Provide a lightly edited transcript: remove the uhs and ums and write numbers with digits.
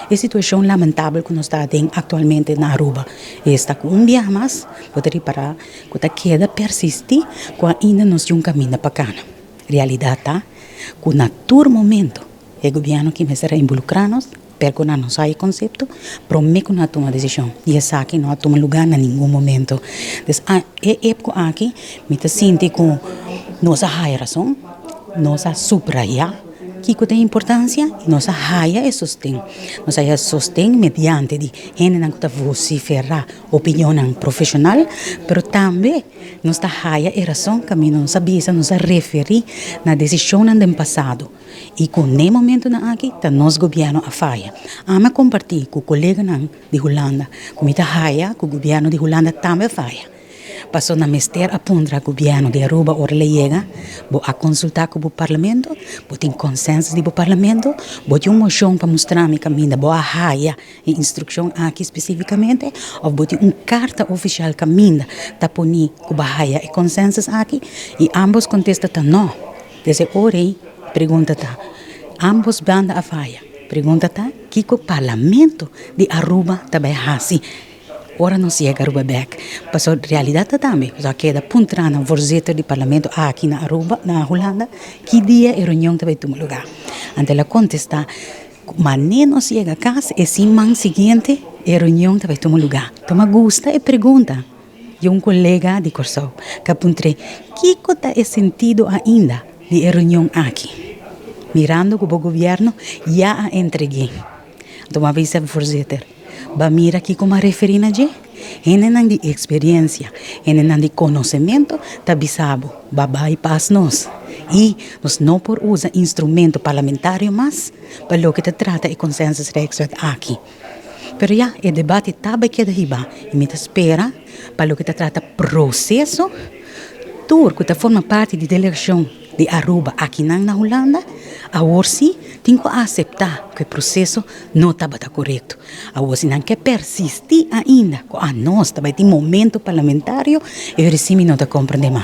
E situacion lamentabel cu nos ta aden actualmente na Aruba, esta cu un biaha mas bo ta ripara cu ta keda persisti cu ainda nos tin un caminda pa cana. Realidad ta cu na tur momento e gobierno ki mester a involucra nos, pero cu nan no sa e concepto, prome cu nan a tuma decision y esaki no a tuma lugar na ningun momento. Des e epco aki mi ta sinti cu nos a haya razon, nos a subraya Kiko ta e importancia? Nos a haya e sosten. Nos a haya sosten mediante di hendenan ku ta vociferá opinionnan profesional, pero tambe nos ta haya e rason kaminda nos a bisa, nos a referí na desishonnan den pasado i ku n'e momentonan aki ta nos gobièrnu a faya. Ami a kompartí ku koleganan di Hulanda ku mi ta haya ku gobièrnu di Hulanda tambe a faya. Paso nan mester a puntra gobierno di Aruba ora el a yega, bo a consulta cu bo parlamento, bo tin consensus di bo parlamento, bo tin un mocion pa mustra mi caminda bo a haya e instruccion aki specificamente of bo tin un carta oficial caminda ta poni cu bo a haya e consensus aki y ambos contesta ta no. Desde ora ey pregunta ta, ambos banda a faya, pregunta ta kico parlamento di Aruba ta bay haci? Ora nos yega Aruba bek, pasobra realidad ta tambe, nos a keda puntra na voorzitter di parlamento aki na Aruba, na Hulanda, ki dia e reunion ta bay tuma lugar. Anto el a contesta cu mane nos yega cas e siman siguiente e reunion ta bay tuma lugar. Tuma gusta e pregunta di un colega di Corsou cu a puntr'e, kico ta e sentido ainda di e reunion aki, mirando cu bo gobierno ya a entreg'e? Anto mi a bisa e voorzitter. Ba mira kiko m'a referí na dje? Hendenan di eksperensia, hendenan di konosementu ta bisa bo, ba bai pas nos. I nos no por usa instrumento parlamentario mas pa loke ta trata e Consensus Rijkswet aki. Pero ya, e debate ta bai keda hibá i mi ta spera pa loke ta trata proseso, tur ku ta forma parti di delegashon di Aruba akinan na Hulanda, awor si tin ku aseptá ku e proseso no tabata korekto. Awor si nan ke persistí ainda ku anos ta bai tin momento parlamentario, e ora si mi no ta komprendé mas.